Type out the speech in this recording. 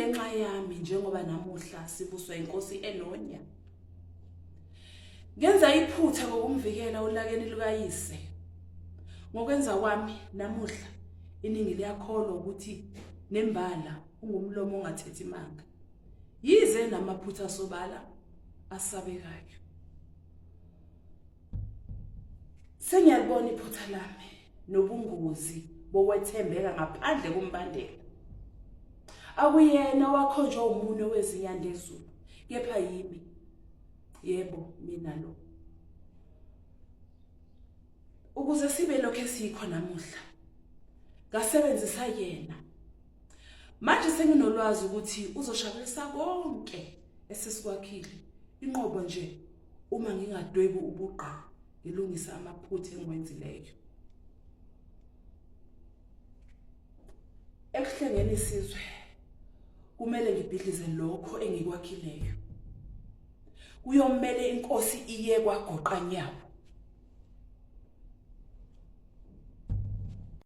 Kungenxa yami njengoba namuhla sibuswa inkosi enonya. Ngenza iphutha ngokumvikela olakeni lukayise. Ngokwenza kwami namuhla iningi liyakholwa ukuthi nembala ungumlomo ongathethi manga. Yize namaphutha sobala asabekayo. Sengiyalibona iphutha lami nobungozi bokwethembeka ngaphandle kombandela. Akuyena owakhonjwa umunwe wezinyanda ezulu, kepha yimi. Yebo, mina lo. Ukuze sibe lokho esiyikho namuhla, ngasebenzisa yena. Manje senginolwazi ukuthi uzoshabalisa konke esesikwakhile, inqobo nje uma ngingadwebi ubugqa ngilungise amaphutha engiwenzileyo. Ekuhlengeni isizwe kumele ngibhidlize lokho engikwakhileyo. Kuyomele inkosi iye kwagoqanyawo.